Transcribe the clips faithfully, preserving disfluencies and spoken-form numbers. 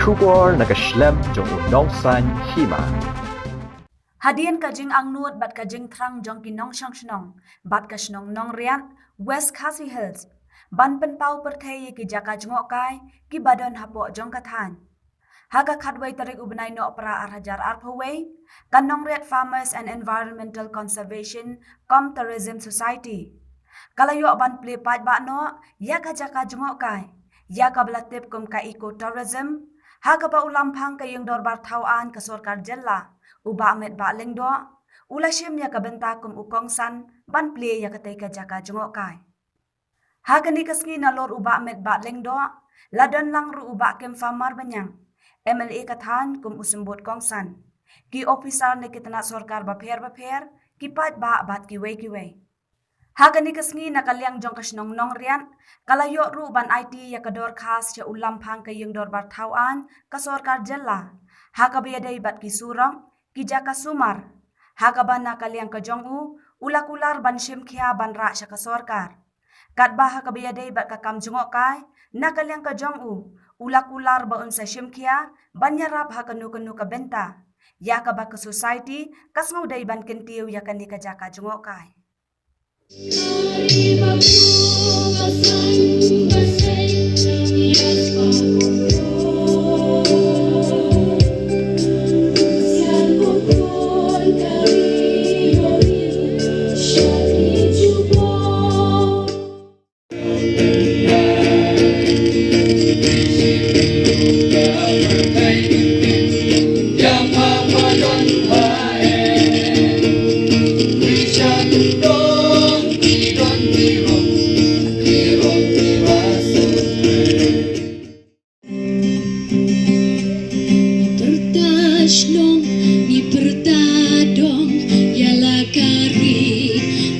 Khubor na ka shlem jong u Nongsaiñ Hima. Hadien ka jingangnud bad ka jingthrang jong ki nongshong shnong bad ka shnong Nongriat, West Khasi Hills, ban pynpaw pyrthei ïa ki jaka jngohkai kiba don hapoh jong ka thaiñ, ha ka khatwei tarik u bnai Nohprah ar hajar arphew wei, ka Nongriat Farmers and Environmental Conservation cum Tourism Society ka la ïoh ban plie paidbah noh ïa ka jaka jngohkai, ïa kaba la tip kum ka eco tourism, ha kaba u Lamphang ka Ïing Dorbar Thaw Aiñ ka Sorkar Jylla, u Bah Metbah Lyngdoh, u la shim ïa ka bynta kum u kongsan ban plie ïa katei ka jaka jngohkai. Ha kane ka sngi, nalor u Bah Metbah Lyngdoh, la don lang ruh u Bah Kemfa Marbaniang, M L A ka thaiñ, kum u symbud kongsan, ki ophisar na ki tnat sorkar bapher bapher, ki paidbah bad kiwei kiwei. Ha kane ka sngi, na ka liang jong ka shnong Nongriat, ka la ïoh ruh ban aiti ïa ka dorkhas sha u Lamphang ka Ïing Dorbar Thaw Aiñ ka Sorkar Jylla, ha kaba ïadei bad ki surok, ki jaka sumar, ha kaba na ka liang ka jong u, u la kular ban shim khia ban rah sha ka sorkar. Katba ha kaba ïadei bad ka kam jngohkai, na ka liang ka jong u, u la kular ba un sa shim khia ban ïarap ha kano kano ka bynta, ïa kaba ka society ka sngew dei ban kyntiew ïa kane ka jaka jngohkai. Pyrta shnong, ngi pyrta dong, ïa la ka ri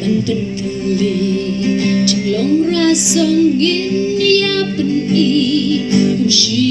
ban pynkylli. Jinglong rasong ngin ïa pyni, kum shi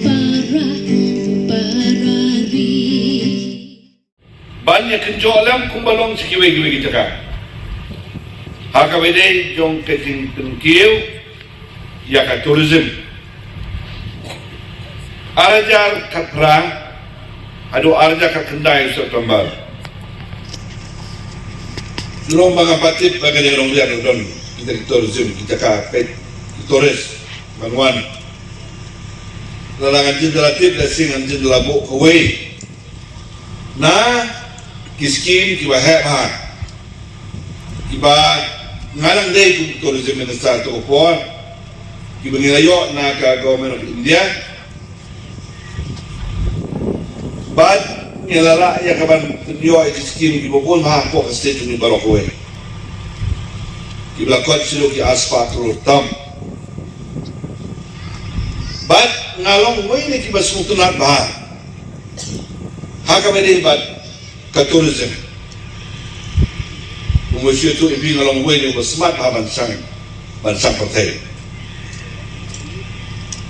para, kum para ri. Ban ïa kynjoh lem kumba long sha kiwei kiwei ki jaka. Ha kaba ïadei jong ka jingpynkiew ïa ka tourism. Ar hajar khatphra haduh ar hajar khatkhyndai September. Long ba nga pat tip ba ka dei long biang don kita ki tourism, ki jaka peit ki tourist ban wan. Lada ngan jin da la tip, da sing ngan jin da la buh kawei na ki skim kiba heh bha, kiba nga dang dei kum tourism minister to por, kiba ngi la ïoh na ka Government of India. Bad ngi la lah ïa ka ban pynïoh ïa ki skim kiba bun bha hapoh ka state jong ngi baroh kawei, kiba la koit sha ki arspah klur tam. Bad nga long uwei na kiba sngewtynnat bha ha kaba ïadei bad ka tourism. Kumba shu ïathuh ïa phi, nga long uwei na kiba smat bha ban shang, ban shang pyrthei.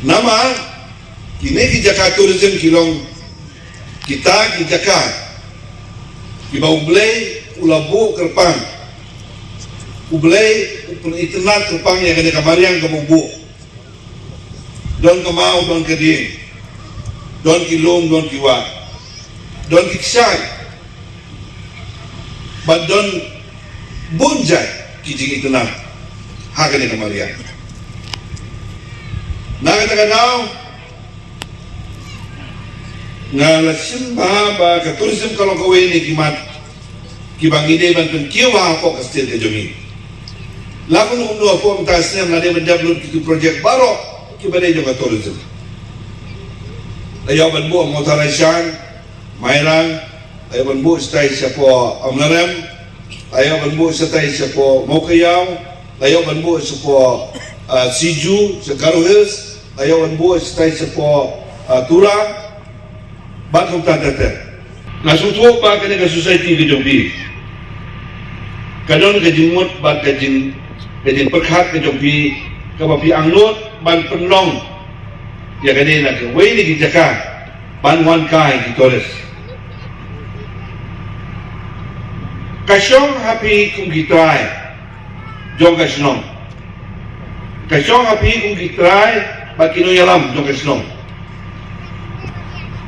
Namar kine ki jaka tourism ki long kita ki jaka kiba U Blei u la buh kyrpang. U Blei u pynitynnad kyrpang ïa kane ka mariang kaba u buh. Don ka maw, don ka dieng, don ki lum, don ki wah, don ki kshaid, bad don bun jait ki jingitynnad ha kane ka mariang. Na kata ka daw, nga la shim bha ba ka tourism ka long kawei na ki mat kiba ngi dei ban pynkiew bha hapoh ka state ka jong ngi. La kumno kumno hapoh mynta ka snem la dei ban dep lut kito ki project baroh kiba dei jong ka tourism. La ïoh ban buh Mawthadraishan, Mairang, la ïoh ban buh shatai shapoh Amlarem, la ïoh ban buh shatai shapoh Mawkaiaw, la ïoh ban buh shapoh, ah, Siju, sha Garo Hills, la ïoh ban buh shatai shapoh, ah, Tura, bad kumta ter ter. Nga sngewthuh ba kane ka society ka jong phi ka don ka jingmut bad ka jing, ka jingpyrkhat ka jong phi kaba phi angnud ban pynlong ïa kane na kawei na ki jaka ban wan kai ki tourist. Ka shong ha phi kum ki trai jong ka shnong. Ka shong ha phi kum ki trai bad ki nongïalam jong ka shnong.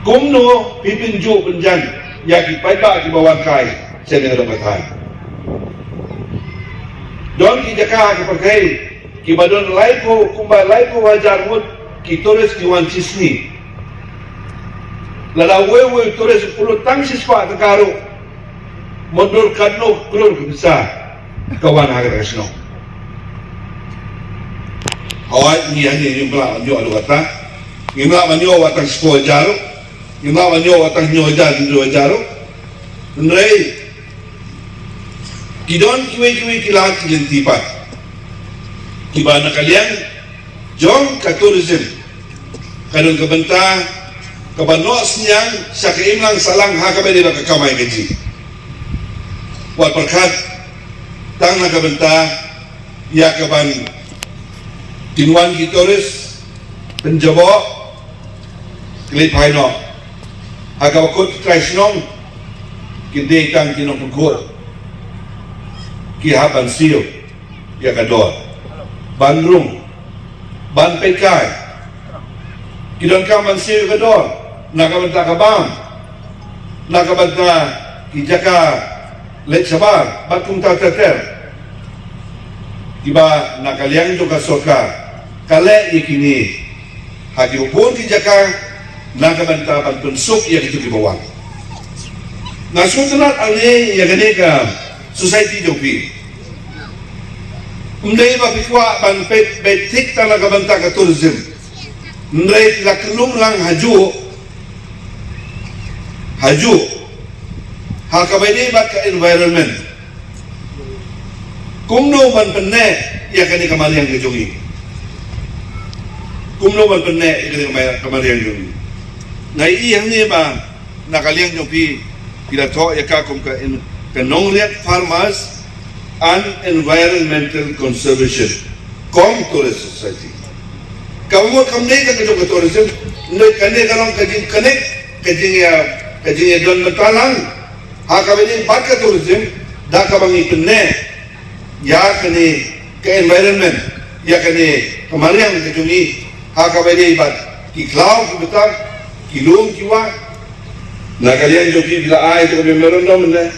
Kumno phi pynjuh pynjan ïa ki paidbah kiba wan kai sha kane ka dong ka thaiñ? Don ki jaka ha ka pyrthei kiba don laiphew, kumba laiphew hajar ngut ki tourist ki wan shi sngi. Lada uwei uwei u tourist u pynlut tang shispah tyngka ruh, mutdur katno klur ki pisa ka wan ha kata ka shnong. Hooid, ngi hangne ngim lah ban ïoh haduh katta. Ngim lah ban ïoh wat tang shiphew hajar ruh. Ngim lah ban ïoh wat tang hynñiew hajar, hynriew hajar ruh. Hynrei ki don kiwei kiwei ki lad ki lynti pat kiba na ka liang jong ka tourism ka don ka bynta kaba noh synñiang sha ka imlang sahlang ha kaba ïadei bad ka kamai kajih. Wat pyrkhat tang na ka bynta ïa kaban kin wan ki tourist pynjaboh, ki leit phai noh. Ha kaba kut ki trai shnong, ki dei tang ki nongpynkhuid, ki hap ban siew ïa ka dor, ban rung, ban peit kai. Ki donkam ban siew ïa ka dor na ka bynta ka bam, na ka bynta ki jaka leit shabar bad kumta ter ter. Kiba na ka liang jong ka sorkar ka leh ïa kine ha kiba bun ki jaka na ka bynta ban pynsuk ïa kito kiba wan. Nga sngewtynnat hangne ïa kane ka society jong phi. Ym dei ba phi kwah ban peit beit thik tang na ka bynta ka tourism. Hynrei phi la kynlum lang hajuh, hajuh ha kaba ïadei bad ka environment. Kumno ban pynneh ïa kane ka mariang ka jong ngi? Kumno ban pynneh ïa kane ka ma-, ka mariang jong ngi? Nga ïohi hangne ba na ka liang jong phi, phi la thoh ïa ka kum ka en-, ka Nongriat Farmers and Environmental Conservation cum Tourist Society. Ka mut kam dei ka jong ka tourism, hynrei kane ka long ka jingkynnoh, ka jingïa, ka jingïadon bynta lang ha kaba ïadei bad ka tourism, da kaba ngi pynneh ïa kane ka environment, ïa kane ka mariang ka jong ngi, ha kaba ïadei bad ki khlaw ki btap, ki lum ki wah. Na ka liang jong phi, phi la ai ïa ka memorandum ne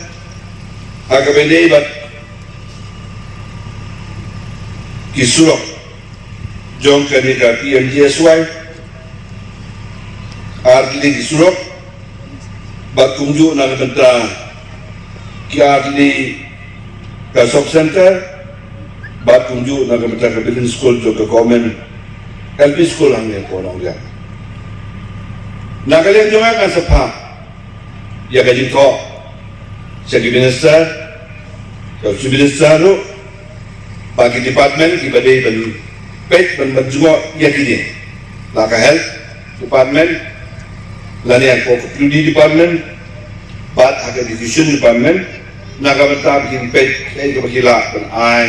ha kaba ïadei bad ki surok jong kane ka P M G S Y, ar tylli ki surok, bad kumjuh na ka bynta ki ar tylli ka sub center, bad kumjuh na ka bynta ka building school jong ka government L P school hangne hapoh Nongriat. Na ka liang jong nga, ngan sa phah ïa ka jingthoh sha ki minister, sha u chief minister ruh, bad ki department kiba dei ban peit ban, ban jngoh ïa kine, la ka health department, lane hapoh ka P W D department, bad ha ka education department, na ka bynta ba kin peit kaei kaba ki lah ban ai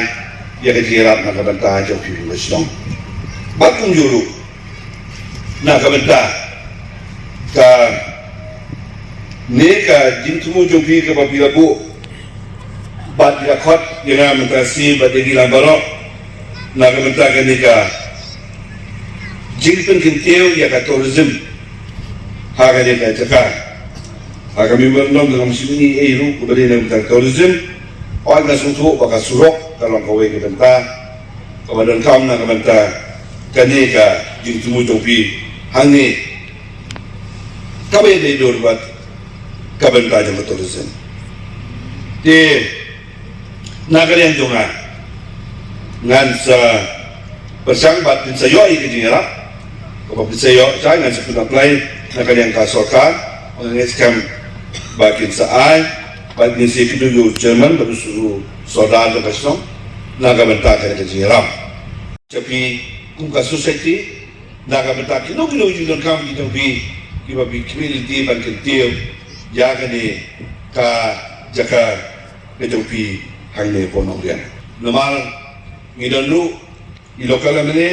ïa ka jingïarap na ka bynta jong ki, ki shnong. Bad kumjuh ruh na ka bynta kane ka jingthmu jong phi kaba phi la buh bad phi la khot ïa nga mynta shi bad ïa ngi lang baroh, na ka bynta kane ka jingpynkyntiew ïa ka tourism ha kane ka jaka. Ha ka memorandum nga ym shym ïohi ei ei ruh kaba dei na ka bynta tourism. Hooid, nga sngewthuh ba ka surok ka long kawei ka bynta kaba donkam na ka bynta kane ka jingthmu jong phi hangne, kaba ïadei dur bad ka bynta jong ka tourism. Te na ka liang jong nga, ngan sa pyrshang bad phin sa ïoh ïa ka jingïarap kaba phin sa ïoh, sa ngan sa pyn-apply na ka liang ka sorkar, ba nga ngeit skhem ba kin sa ai, bad ngin sa ïakynduh ïa u chairman bad u sordar jong ka shnong na ka bynta kane ka jingïarap. Sha phi kum ka society, na ka bynta kino kino ki jingdonkam ki jong phi, kiba phi khmih lynti ban kyntiew ïa kane ka jaka ka jong phi hangne hapoh Nongriat. Namar ngi don ruh i local M L A,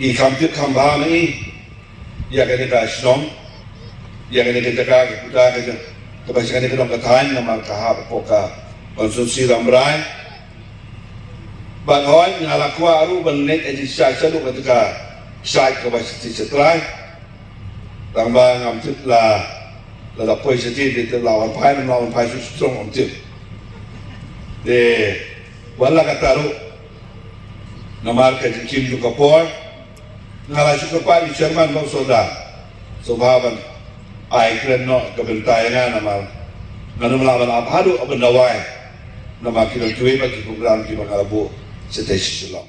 i kham tip kham bha ma i ïa kane ka shnong, ïa kane ka jaka, ka kuta, ka jaka, kaba sha kane ka dong ka thaiñ, namar ka hap hapoh ka constituency Rambrai. Bad hooid, nga la kwah ruh ban leit ha ka jingshai shaduh kata ka kshaid kaba sha trai. Tang ba ngam tip la, la da poi sha ti, te la wan phai, la wan phai shu strong, ngam tip. Te wat la katta ruh, namar ka jingkhim jong ka por, nga la shu kyrpad ïa u chairman ba u shu da, shu ba ban ai kren noh ka bynta ïa nga namar ngan ym lah ban ap haduh ban da wai. Namar ki don kiwei pat ki program kiba nga la buh shatei sha Shillong.